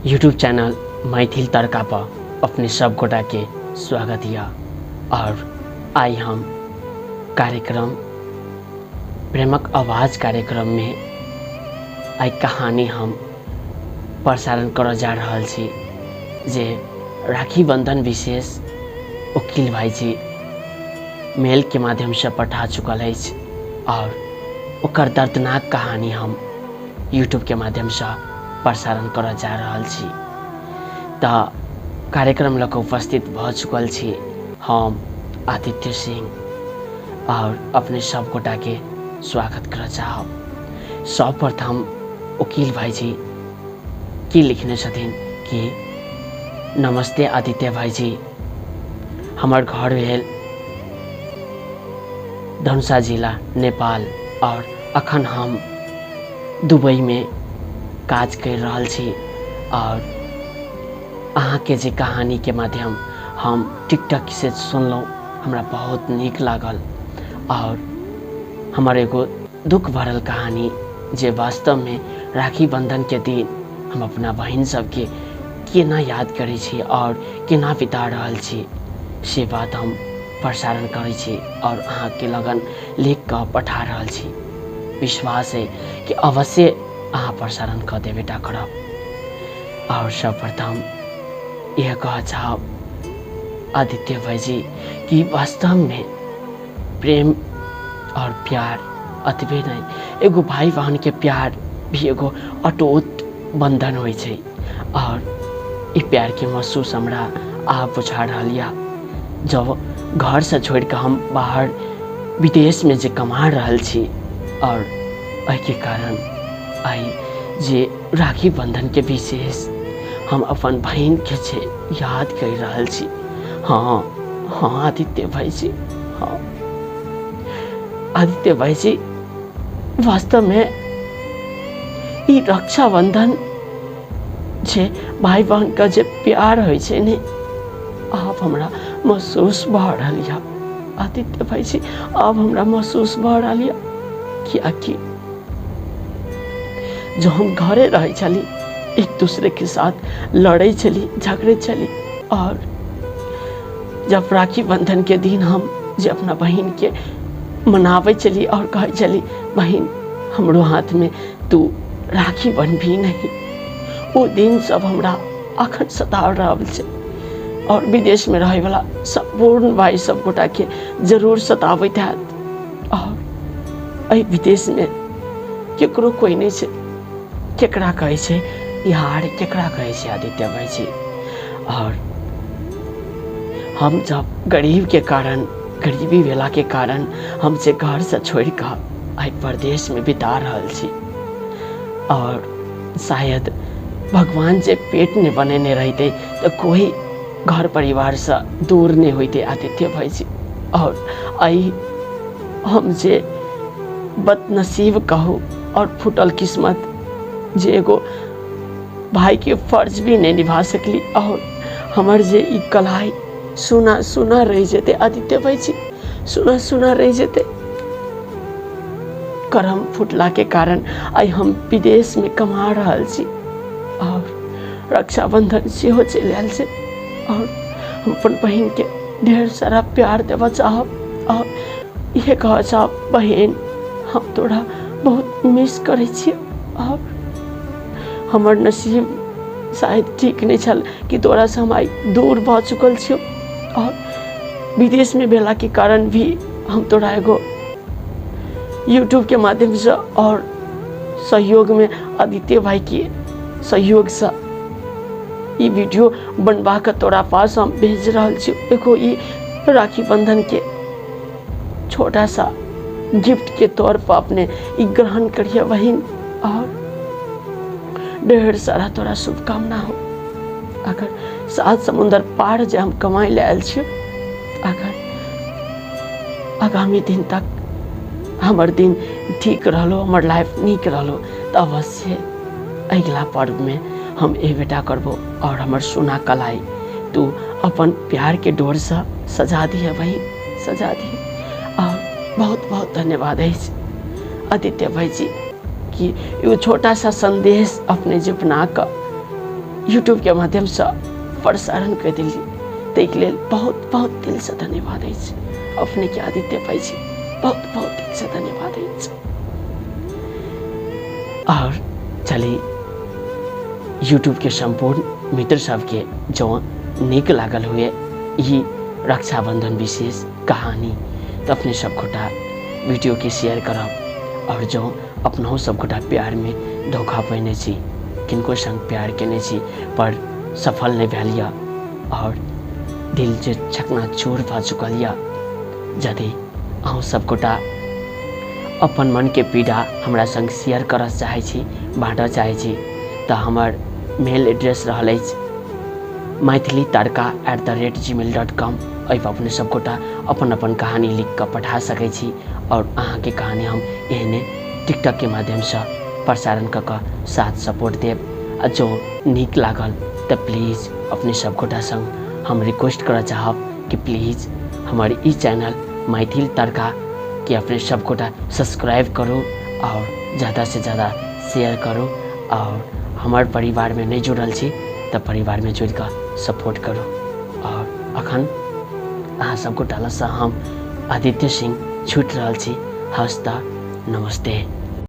YouTube channel Maithil तड़का पर अपने सब गोटा के स्वागत यऽ। और आइ हम कार्यक्रम प्रेमक आवाज कार्यक्रम में आइ कहानी हम प्रसारण करऽ जा रहल छी जे राखी बंधन विशेष वकील भाईजी मेल के माध्यम से पठा चुकल अछि और ओकर दर्दनाक कहानी हम यूट्यूब के माध्यम से प्रसारण करऽ जा रहल छी। तऽ कार्यक्रम लऽ कऽ उपस्थित भऽ चुकल छी हम आदित्य सिंह और अपने सब गोटा के स्वागत करऽ चाहब। सर्वप्रथम वकील भाईजी की लिखने छथिन कि नमस्ते आदित्य भाईजी, हमर घर भेल धनुषा जिला नेपाल और अखन हम दुबई में काज कर रहल छी और अहाँके जे कहानी के माध्यम हम टिकटॉक से सुनलहुँ, हमरा बहुत नीक लागल और हमर एगो दुख भरल कहानी जे वास्तव में राखी बंधन के दिन हम अपना बहिन सबके केना याद करै छी और केना बिता रहल छी से बात हम प्रसारण करै छी और अहाँके लगन लिख कऽ पठा रहल छी। विश्वास है कि अवश्य अहाँ प्रसारण कऽ देबे टा करब। और सर्वप्रथम यह कहऽ चाहब आदित्य भाईजी कि वास्तव में प्रेम और प्यार अतबे नहीं, एगो भाई बहन के प्यार भी एगो अटूट बंधन होइ छै और ई प्यार के महसूस हमरा आब बुझा रहल यऽ जब घर से छोड़ के हम बाहर विदेश में जे कमा रहल छी और एहिके कारण आइ जे राखी बंधन के विशेष हम अपन बहिन के जे याद कर रहल छी। हाँ हाँ आदित्य भाईजी, हाँ आदित्य भाईजी, वास्तव में ई रक्षाबंधन जे भाई बहन का जे प्यार होइ छै ने, आब हमरा महसूस भऽ रहल यऽ आदित्य भाईजी, आब हमरा महसूस भऽ रहल यऽ कियाकि जो हम घरे रहै छली एक दूसरे के साथ लड़ै छली झगड़ै छली और जब राखी बंधन के दिन हम जे अपना बहिन के मनाबै छली और कहै छली बहिन हमरो हाथ में तू राखी बन्हबी नहीं, ओ दिन सब हमरा अखन सता रहल छै और विदेश में रहै वाला सम्पूर्ण भाई सब गोटा के जरूर सताबैत हैत। और एहि विदेश में केकरो कोई नहीं छै, केकरा कहै छै यार, केकरा कहै छै आदित्य भाईजी। और हम जब गरीब के कारण, गरीबी भेला के कारण हम जे घर से छोड़ कऽ आइ परदेश में बिता रहल छी और शायद भगवान जे पेट नहीं बनेने रहिते तो कोई घर परिवार से दूर नहीं होते आदित्य भाईजी। और आई हम जे बदनसीब कहू और फूटल किस्मत जे एगो भाई के फर्ज भी नहीं निभा सकली और हमर जे ई कलाई सुना सुना रह जेते आदित्य भाईजी, सुना सुना रह जेते। करम फुटला के कारण आई हम विदेश में कमा रहल छी और रक्षाबंधन सेहो चलि आयल छै और हम अपन बहिन के ढेर सारा प्यार देबऽ चाहब और इहे कहऽ चाहब बहिन हम तोरा बहुत मिस करै छियौ और हमर नसीब शायद ठीक नहीं छल कि तोरा से हम आइ दूर भऽ चुकल छियौ और विदेश में भेला के कारण भी हम तोरा एगो यूट्यूब के माध्यम से और सहयोग में आदित्य भाई के सहयोग से ई वीडियो बनवा के तोरा पास हम भेज रहल छी। एगो ई राखी बंधन के छोटा सा गिफ्ट के तौर पर अपने ई ग्रहण करिए बहिन और ढेर सारा तोरा शुभकामना हो। अगर सात समुंदर पार जे हम कमाई ले आयल छी, अगर आगामी दिन तक हमर दिन ठीक रहलो, हमर लाइफ नीक रहलो, तो अवश्य अगिला पर्व में हम एबेटा करबो और हमर सोना कलाई तू अपन प्यार के डोर से सजा दिए बहिन, सजा दिए। और बहुत बहुत धन्यवाद अछि आदित्य भाईजी कि एगो छोटा सा संदेश अपने जे बना कऽ यूट्यूबके माध्यमसँ प्रसारण कऽ देलियै, ताहिके लेल बहुत बहुत दिलसँ धन्यवाद अछि अपनेके आदित्य भाईजी, बहुत बहुत दिलसँ धन्यवाद अछि। आओर चली यूट्यूबके सम्पूर्ण मित्र सबके जँ नीक लागल हुए ई रक्षाबंधन विशेष कहानी तऽ अपने सब गोटा वीडियोके शेयर करब। आओर जँ अपनहु सब गोटा प्यारमे धोखा पहिने छी, किनको संग प्यार केने छी पर सफल नहि भेल यऽ आओर दिल जे चकनाचूर भऽ चुकल यऽ, यदि अहूँ सब गोटा अपन मनके पीड़ा हमरा संग शेयर करऽ चाहै छी, बाँटऽ चाहै छी, तऽ हमर मेल एड्रेस रहल अछि maithilitadka@gmail.com। एहिपर अपने सब गोटा अपन अपन कहानी लिख कऽ पठा सकै छी आओर अहाँके कहानी हम एहने टिकटॉकके माध्यमसँ प्रसारण कऽ कऽ साथ सपोर्ट देब। आ जँ नीक लागल तऽ प्लीज अपने सब गोटा संग हम रिक्वेस्ट करऽ चाहब कि प्लीज हमर ई चैनल मैथिल तड़का के अपने सब गोटा सब्सक्राइब करू आओर ज़्यादासँ ज़्यादा शेयर करू। आओर हमर परिवारमे नहि जुड़ल छी तऽ परिवारमे जुड़ि कऽ सपोर्ट करू। आओर अखन अहाँ सब गोटा लसँ हम आदित्य सिंह छूटि रहल छी। हस्त नमस्ते।